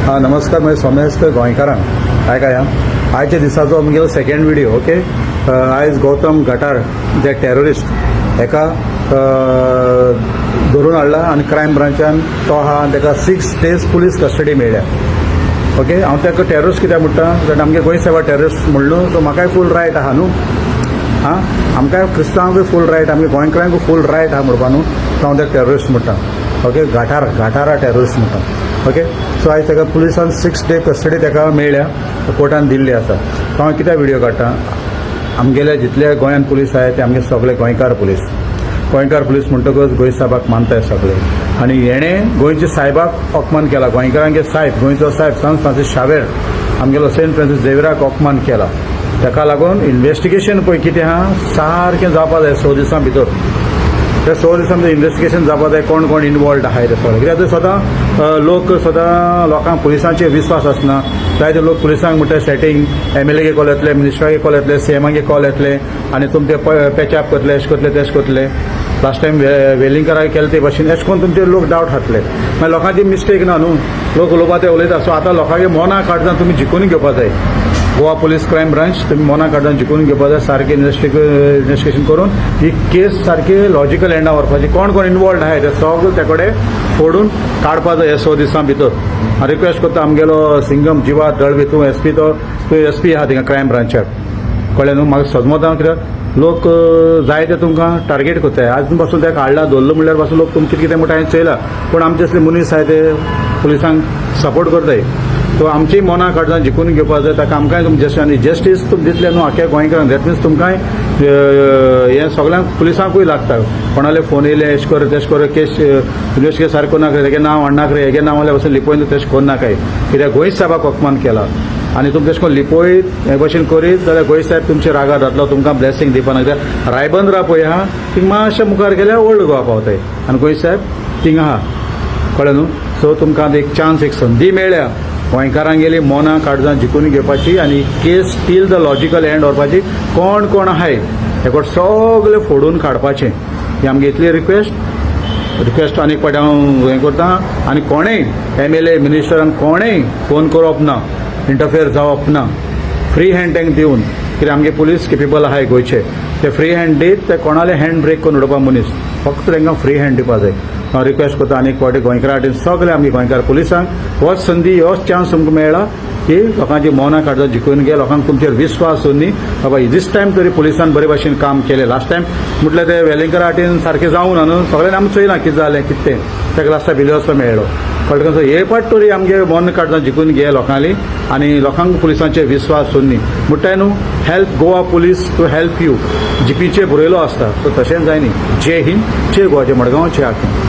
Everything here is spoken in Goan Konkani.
हां, नमस्कार म्हजे समेस्त गोंयकारांक. आयकाय, आयच्या दिसाचो आमगेलो सेकंड व्हिडिओ. ओके, आयज गौतम गटार जे टेररिस्ट हेका धरून हाडला आनी क्रायम ब्रांचान तो आहा आनी ताका 6 डेज पुलीस कस्टडी मेळ्ळ्या. ओके, हांव ताका टेररिस्ट कित्याक म्हणटा? कारण आमगे गोंय सायबा टेररिस्ट म्हणलो सो म्हाकाय फूल रायट आहा न्हू. आं, आमकां क्रिस्तांवांकूय फूल रायट, आमगे गोंयकारांकूय फूल रायट आहा म्हणपा न्हू. सो हांव ताका टेररिस्ट म्हणटा. ओके, घाटार घाटारा टेररिस्ट म्हणटा. ओके, सो आयज ताका पुलिसान 6 डे कस्टडी ताका मेळ्ळ्या, कोर्टान दिल्ली आसा. सो हांव कित्याक व्हिडिओ काडटा? आमगेले जितले गोंयान पुलीस आहाय ते आमगे सगळे गोंयकार पुलीस. गोंयकार पुलीस म्हणटकच गोंय साहेबाक मानताय सगळे आनी हेणें गोंयच्या सायबाक अपमान केला. गोंयकारांगे सायब, गोंयचो सायब सांत फ्रांसीस शावेर, आमगेलो सेंट फ्रांसीस झेवियराक अपमान केला. ताका लागून इन्वेस्टिगेशन पळय कितें आहा, सारकें जावपा जाय 6 दिसां भितर. त्या 6 दिसां भितर इन्वेस्टिगेशन जावपा जाय, कोण कोण इनवॉल्ड आहाय ते सगळें. कित्याक ते सदां लोक, सदां लोकांक पुलिसांचेर विस्वास आसना. जायते लोक पुलिसांक म्हणटा सेटींग, एमएलए कॉल येतले, मिनिस्टरागे कॉल येतले, सीएमागे कॉल येतले आनी तुमचे पॅचअप करतले, अशें करतले, तेश करतले. लास्ट टायम वेलिंगकाराक केलें ते भाशेन अशें करून तुमचेर लोक डावट घातले. मागीर लोकांची मिस्टेक ना न्हू, लोक उलोवपा ते उलयता. सो आतां लोकांगे मोना काडजां तुमी जिखून घेवपा जाय. गोवा पुलीस क्रायम ब्रांच, तुमी मोना काडजां जिखून घेवपा जाय. सारकें इन्वेस्टिगेशन करून ही केस सारकी लॉजिकल एंडा व्हरपाची. कोण कोण इनवॉल्ड आहाय ते सगळें ते कडेन फोडून काडपा जाय हे 6 दिसां भितर. हांव रिक्वेस्ट करता, आमगेलो सिंगम जिवा दळवी, तूं एसपी, तो तूं एसपी आहा थिंगा क्रायम ब्रांचाक, कळ्ळें न्हू? म्हाका सजमता कित्याक लोक जाय ते तुमकां टार्गेट करताय. आज पासून ताका हाडला, धरलो म्हणल्यार पासून लोक तुमकां कितें कितें म्हणटा हांवें चोयलां. पूण आमचे असले मनीस आहाय ते पुलिसांक सपोर्ट करताय. सो आमची मनां काडजां जिखून घेवपा जाय ताका. आमकांय तुमी जस्टीस आनी जस्टीस तुमी दितले न्हू आख्या गोंयकारांक. That means तुमकांय हें सगळ्यांक पुलिसांकूय लागता. कोणाले फोन येयले, एश कर तेश कर, केस इन्वेस्टिगेट सारको नाका, हेगे नांव हाडनाक रे, हेगे नांव हाडल्या पासून लिपोवन तेश कोन्नाकाय. कित्याक गोंय साहेबाक अपमान केला आनी तुमी तेश करून लिपोयत हे भशेन करीत जाल्यार गोंय साहेब तुमचे रागार जातलो, तुमकां ब्लेसिंग दिवपा ना. कित्याक रायबंदरा पळय आहा, थिंग मातशें मुखार गेल्यार ओल्ड गोवा पावताय आनी गोंय साहेब थिंग आहा, कळ्ळें न्हू? सो तुमकां एक चान्स, एक संदी मेळ्ळ्या गोंयकारांगेली मोनां काळजां जिखून घेवपाची आनी case till the logical end व्हरपाची. कोण कोण आहाय हेका सगळें फोडून काडपाचें, ही आमगे इतली रिक्वेस्ट. रिक्वेस्ट आनी एक फावटी हांव हें करता. आनी कोणेय एमएलए, मिनिस्टरान कोणेय फोन करप ना, इंटरफेयर जावप ना. फ्री हँड तांकां दिवन, कित्याक आमगे पुलीस केपेबल आहाय गोंयचे, ते फ्री हँड दीत ते कोणाले हँड ब्रेक करून उडोवपा मनीस. फक्त तांकां फ्री हँड दिवपा जाय. हांव रिक्वेस्ट करता आनी एक फावटी गोंयकारा वाटेन सगळे आमगे गोंयकार पुलिसांक, होच संदी, होच चान्स तुमकां मेळ्ळा की लोकांची मनां काडता जिखून घे. लोकांक तुमचेर विस्वास उरनी बाबा, दीस टायम तरी पुलिसान बरे भाशेन काम केलें. लास्ट टायम म्हटल्यार ते वेलिंगकरा वाटेन सारकें जावं ना न्हू. सगळ्यांनी आमी चोयलां कितें जालें कितें तें. ताका लास्टाक भिले वचपाक मेळ्ळो, कळ्ळें? सो हे पाट तरी आमगे मन काडता जिखून घे लोकांली आनी लोकांक पुलिसांचेर विस्वास उरनी म्हणटाय न्हू, help Goa Police to help you जीपीचेर बरयलो आसता. सो तशेंच जायनी. जय हिंद, जय गोवा, जय मडगांव, जय आखें.